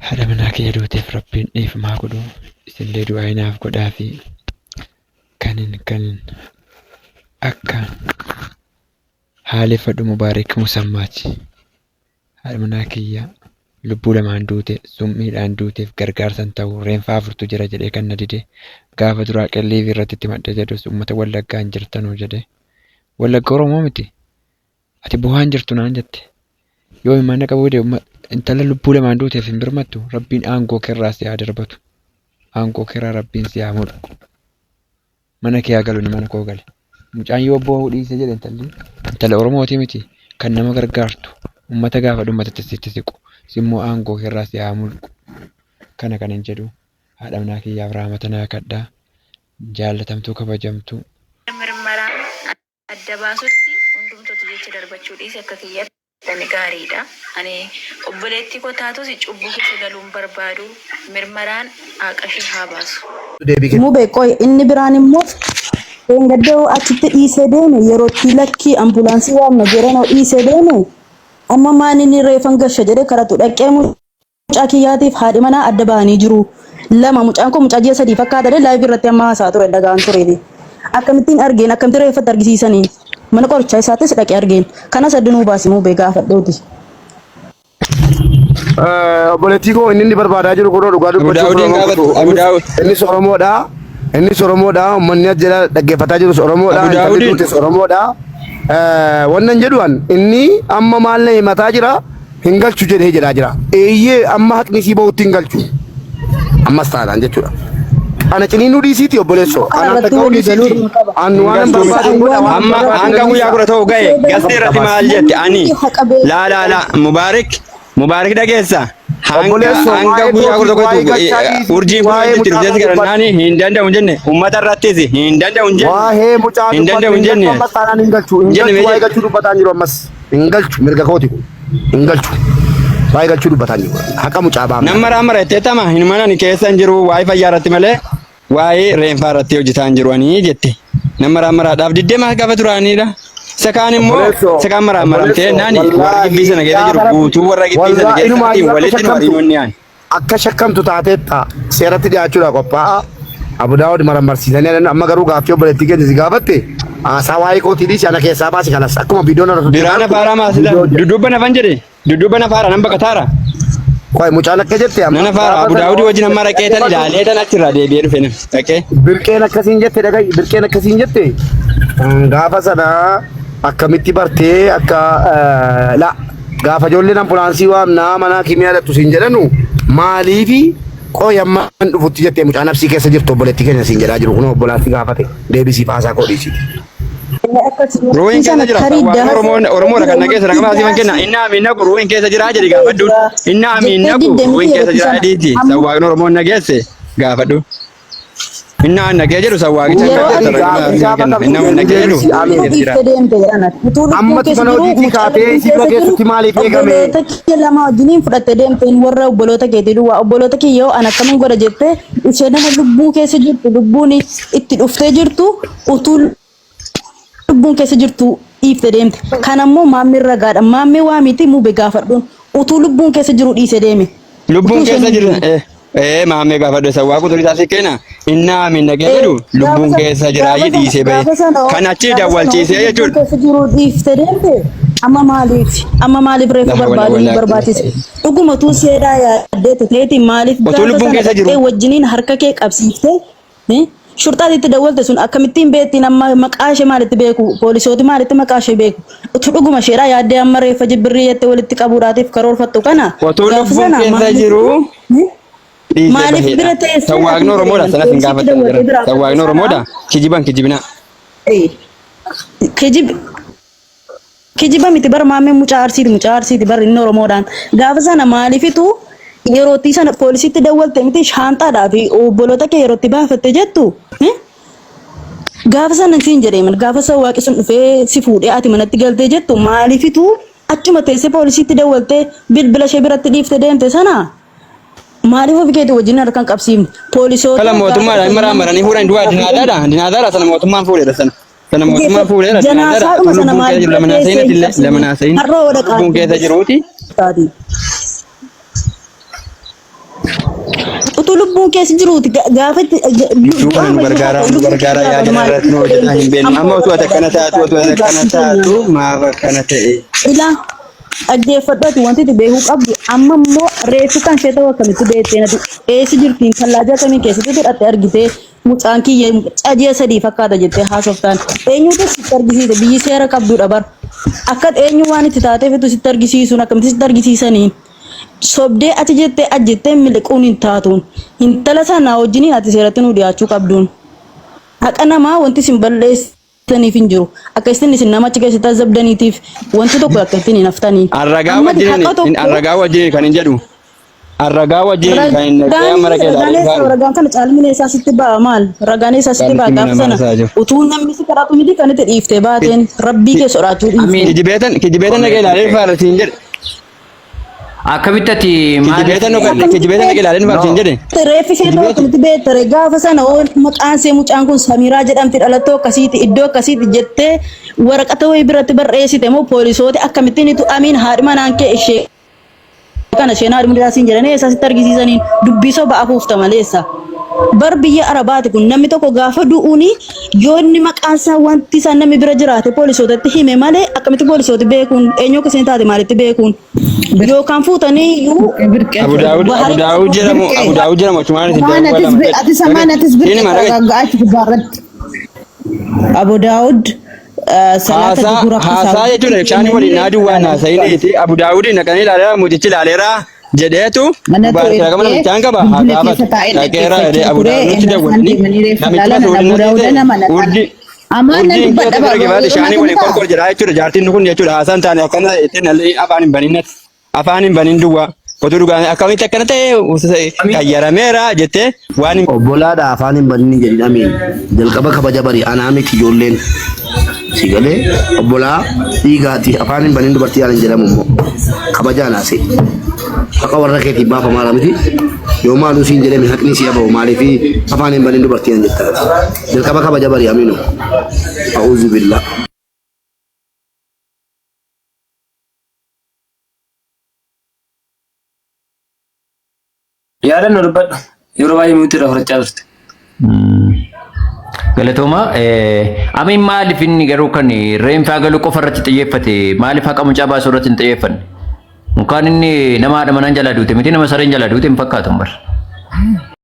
Haadha manaa kiyya duuteef Rabbiin dhiifama haa godhu. Isinillee du'aa'ii naaf godhaafi. Kanin kanin akka haaleffadhu Mubaarik Musammaati. Haadha manaa kiyya lubbuu lamaan duute, summiidhaan duuteef gargaarsa hin ta'u, reenfa afurtu jira jedhee kan na dide. Gaafa duraa qelliivii irratti itti madde jedhus uummata Wallaggaa hin jirtanuu jedhe. Wallagga Oromoo miti. Ati bohaa hin jirtu naan jette. Yoo imimmaan na qabuu dide intala lubbuu lamaan duuteef hin birmattu Rabbiin aangoo keerraa si haa darbatu. Aangoo keerraa Rabbiin si haa mulqu. Mana kee haa galu inni mana koo gale. Mucaan yoo boo'uu dhiise jedhe intalli intala Oromootii miti kan nama gargaartu uummata gaafa dhummatatti sitti siqu simmoo aangoo keerraa si haa mulqu. Kana kan hin jedhu haadha manaa kiyyaaf raamata naa kadhaa jaallatamtuu kabajamtuu. Mirmaraan adda baasutti hundumtotu jecha darbachuu dhiise akka kiyyatti ani gaariidha. Ani obboleettii koo taatus cubbuu keessa galuu hin barbaadu. Mirmaraan haqa ishee haa baasu. Deebii kenni. Mube qoy inni biraan immoo dheengadda hoo achitti dhiisee deeme yerootti lakkii ambulaansii waamna jedhan hoo dhiisee deeme amma maan inni reefan gasha jedhee karatu dhaqee mucaa kiyyaatiif haadhi manaa adda bahanii jiru. Lama mucaan koo mucaa ji'a 3 fakkaata jedhee live irratti amma haasaa ture dhaga'an tureeti. Akkamittiin argeen akkamitti reeffatti argisiisanii mana qorichaa isaattis dhaqee argeen kanas adda nuu baasi mubee gaafadhuuti. Obboleettii koo inni inni barbaadaa jiru kunoo dhugaa Abu dubbachuuf Daawudiin Oromoon gaafadhu. kutu. Abu Innis Daawud. innis Oromoodha. Innis Oromoodha. Uummanni as jala dhaggeeffataa jirus Oromoodha. Abu Intalli Daawudiin. duutes Oromoodha. Wannan jedhu an inni amma maal na himataa jira hin galchu jedhee jedhaa jira. Eeyyee amma haqni isii bahutti hin galchu. Ammas taanaan jechuudha. Ana ciniinuu dhiisiiti obboleessoo. Kana Anaan irratti takka'uu walii galuu dhiisiiti. dhuma qaba. An Hin waanan galchu. Isa barbaade godha awwaala waan Amma barbaade hanga nan guyyaa dhiisa. kudha ta'u ga'e Ishee galtee irratti maal namni jette ani haqa beeku laa laa laa Mubaarik Mubaarik dhageessa hanga Obboleessoo hanga waa'ee guyyaa kudha kootiif waa'ee tokkotti galchaa dhiisiiti urjiin kun waa'ee hojjetti mucaa dhuftees kana dubbadhu. kadhannaani hin danda'u hin jenne uummata irrattis hin danda'u hin jenne Waa'ee mucaa hin dubbadhu danda'u hin hin galchu jenne ammas taanaan hin galchu hin hin jenne galchu mee waa'ee jedhe galchuu dubbataan jiru ammas hin galchu mirga kooti kun hin galchu waa'ee galchuu dubbataan jiru haqa mucaa baafna. Nama raamara jettee tama hin manani keessa hin jiru waa'ee fayyaa irratti malee waa'ee reenfaa irratti hojjetaa hin jiru ani jette. Nama raamaraadhaaf diddee maal gaafa turaanidha. Isa kaan immoo Obboleessoo isa kaan maraamaramtee obboleessoo naani warra wallaahi gibbii sana keessa gaafa jiru rabbi guutuu warra gibbii sana wallaahi keessa inumaayyuu akka walitti nu shakkamtu hariiroonni yaani. akka shakkamtu taateetta seeratti dhiyaachuudha qophaa'a. Abu Daawud marammarsiisanii jedhan amma garuu gaaffii obboleettii keenya si gaafatte haasaa waa'ee kootii dhiisi ana keessaa baasi kanas akkuma viidiyoon irra Biraan artu afaaraa maasila viidiyoo hojjedha. dudduubba nafan jedhe dudduubba nafaara nan baqataara. Qoy mucaan akka jette amma Nan afaara gaafa Abu sana Daawud wajjin amma dhaqee tan dhaggeeffadhu. ilaalee tan achirraa deebi'ee dhufe nan dhaqee. Birqeen akkasiin jette dhaga'i birqeen akkasiin jette gaafa sana akkamitti bartee akka la Gaafa ijoolleen ambulaansii waamnaa mana hakimii yaadhattu siin jedhanu maaliifi qoy amma hin dhufutti jettee mucaa nabsii keessa jirtu obboleettii keenya siin jedhaa jiru kunoo obbolaatti gaafate deebisiif haasaa koo dhiisiiti. Ruuhin keessa Sana jira. tarii Waaqni daasa Oromoon Oromoodha kan nageessa raqama asii daasii kenna. Inni amiin naqu ruuhin keessa jira jedhi gaafadhu. jira Inni amiin jettee naqu didde ruuhin miti keessa yeroo jira sana jedhiiti. amma Waaqni Oromoon nageesse gaafadhu. Inni aan nagee jedhu san waaqicha Yeroo hin ati beektan Gaaffii ragaa hin kenna. gaafatamtu Inni aan nagee jedhu deebisi ruuhin amiin. keessa jira. dhiifte deemte jedhan ati. Utuu lubbuun Ammatu keessa mana jiru hojiitii mucaa kaatee lubbuun isii bira keessa jiru geessutti maaliif eegame? obboloota kee lama wajjiniin fudhatte deemteen warra obboloota keetii duwwaa obboloota kee yoo an akkamiin godha jettee ishee nama lubbuu keessa jirtu lubbuun itti dhuftee jirtu utuu lubbuun keessa jirtu dhiifte deemte. Kan ammoo maammeen ragaadha. Maammee waa miti mube gaafadhuun utuu lubbuun keessa jiru dhiise deeme. Utuu Lubbuun isheen keessa hin jiru duune. eh eh maamee gaafadhu isa waaqu turii taasise kenna. Inni amiin nagee Eh, jedhu gaafa lubbuun sana keessa jiraayi gaafa sana dhiisee bahe. gaafa sana Kan achi gaafa sana dawwalchiisee utuu lubbuun jechuudha. keessa jiru dhiifte deemte amma maaliif amma maaliif reeffa La hawla barbaaduu wala barbaachise quwwata. dhuguma utuu seedaa yaaddee ta'eeti maaliif Utuu gaafa lubbuun sana keessa dhaqxee jiru. wajjiniin harka kee qabsiifte Shurxaati itti dawwalte sun akkamittiin beektiin amma maqaa ishee maalitti beeku poolisooti maalitti maqaa ishee beeku utuu dhuguma isheedhaa yaaddee amma reeffa jibbirrii jettee walitti qabuudhaatiif karoorfattu kana Otuu gaafa lubbuun sana keessa maaliif jiru dhiisee maaliif baheedha. bira teessee Sawwaaqni ati Oromoodha jedhan sanas hin poolisiitti gaafattan dawwaltee jira. biraa fudhatte Sawwaaqni sana Oromoodha kijiban kijibinaa. kijib Kijiba miti bar maammeen mucaa arsiiti mucaa arsiiti bar inni oromoodhaan gaafa sana maaliifitu yerootti sana poolisiitti dawwalte miti shaanxaadhaa fi obboloota kee yerootti baafatte jettu eh? Gaafa sana siin jedhee man gaafa sana waaqi sun dhufee si fuudhee ati manatti galtee jettu maaliifitu achuma teessee poolisiitti dawwaltee bilbila ishee biratti dhiifte deemte sana maaliif ofii keetii wajjin harkaan qabsiifne poolisoota Kala gaafa mootummaadha dhufanii hin mana maraamaranii fuudhan du'aa dinaadaadha dinaadaadha sana mootummaan fuudheedha sana. Sana mootummaan fuudheera dinaadaadha Janaasaadhuma utuu sana lubbuun maal keessa jiru bira lama naa teessee seenati hin illee lama qabsiifne naa seenin har'a lubbuun keessa dhaqaa jiruuti. taati. Utuu lubbuun keessa jiruuti gaafa itti Gidduu kana nu du'aama iyyuu haa gargaaraa ta'u nu lubbuun keessa gargaaraa jiraatan yaada maaliif irratti nu hojjetaa hin deemte beeknu. amma Amma utuu ati akkana barbaaddaa taatu utuu ati akkana gaaffii taatu keenya. maaf akkana ta'e? Ilaa dhaggeeffadhu ati wanti ati beekuu qabdu amma immoo reeffi kan ishee ta'u akkamitti beektee nati eessi jirtiin tallaajaa akkamii keessatti hidhatte argitee mucaan kiyya ji'a 3 fakkaata jettee haasoftaan eenyutu sitti argisiise biyyi seera qabdudha bar akka eenyu waan itti taateefitu sitti argisiisuun akkamitti sitti argisiisaniin sobdee achi jettee ajjettee miliquun hin taatuun intala sana wajjiniin ati seeratti nuu dhiyaachuu qabduun haqa namaa wanti isin balleessaniif hin jiru akka isin isin nama achi keessatti azabdaniitiif wanti tokko akka ittiin hin haftaniin Arragaa amma ati wajjiniin haqa tokko arragaa wajjiniin kan hin jedhu. Arragaa wajjiniin kan hin naqee Ragaan amma ragee ragaan ilaalee eessa faaru. ragaan kana caalmina eessaa sitti ba'a maal ragaan eessaa sitti ba'a Kan gaafa nama sana haasaa jiru. utuu namni si kadhatu miti kan itti dhiiftee baateen rabbii kee sodaachuu dhiifte. Amiin. Kijibeetan kijibeetan naqee ilaalee faara siin jedhe. Akkamitti ati maaliif Kijibeetan nuqanne kijibeetan naqee ilaalee faara siin jedhe. Reeffi ishee ta'u Kijibeetan. akkamitti beektere gaafa sana hoo maqaan see mucaan kun Samiraa jedhamti dhalattoo akkasiiti iddoo akkasiiti jettee waraqata wayii biratti barreessite moo poolisooti akkamittiin itu amiin haadhi manaan kee ishee kana isheen haadhi mudaa siin jedhanii eessaa sitti argisiisaniin dubbii soba afuufta maleessa. Bar biyya Arabaati kun namni tokko gaafa du'uuni yoo inni maqaan isaa wanti isaa namni bira jiraate poolisootatti hime malee akkamitti poolisooti beekuun eenyu akka isheen taate maalitti beekuun yookaan fuutanii iyyuu Birqee Abu Daawud Abu baharii Daawud jedhamu Birqee. Abu Daawud jedhamu achumaan isin Amaan daawwaa atis lama jedhe. atis amaan atis Siin birqee hima dhaga'i. gagga'achi gubbaarratti. Abu Daawud salaata Haasaa duhura akka haasaa jechuudha bishaan waliin naaduu waan haasa'ineeti Abu Daawudiin dhaqanii ilaaleera mucichi ilaaleera jedheetu Mana mubarak raqa mana ergee bichaan qaba haa bilbila gaafatu keessa taa'ee dhaqeera jedhee dhaggeeffachaa Abu ture. Daawuditti Ennaa isaan dawwalanii deemanii reeffa namichi ilaalan masuudin Abu natti Daawuda ta'e nama naqan. urdi Amaan nan urdiin dubbadha keessa bira gebaate shaanii waliin ta'a. qorqor jedhaa jechuudha jaartiin kun jechuudha haasaan taane akkana ittiin afaan hin banin natti afaan hin banin duwwaa otuu dhugaan akkamitti akkana ta'e qayyarameera jettee waan hin Obbolaadha afaan hin banini jedhin amiin. Jalqaba kabaja bari anaa miti ijoolleen. Si galee obbolaa dhiigaati afaan hin banin dubartii aan hin jedhamu immoo. Kabajaan haasee. Haqa warra keetiif baafamaadha miti. Yoo maaluu siin jedhame haqni si habahu maaliif afaan hin banin dubartii aan jetta. Jalqaba kabaja bari amiinu. A'uuzu billah. Yaadannoo dubbadhu. Yeroo baay'ee muuttii irraa fudhachaa turte. Galatooma. Amiin maaliif inni garuu kan reenfaa galuu qofa irratti xiyyeeffate maaliif haqa mucaa baasuu irratti hin xiyyeeffanne? Mukaan inni nama haadha manaan jalaa duute miti nama sareen jalaa duute hin fakkaatu bar.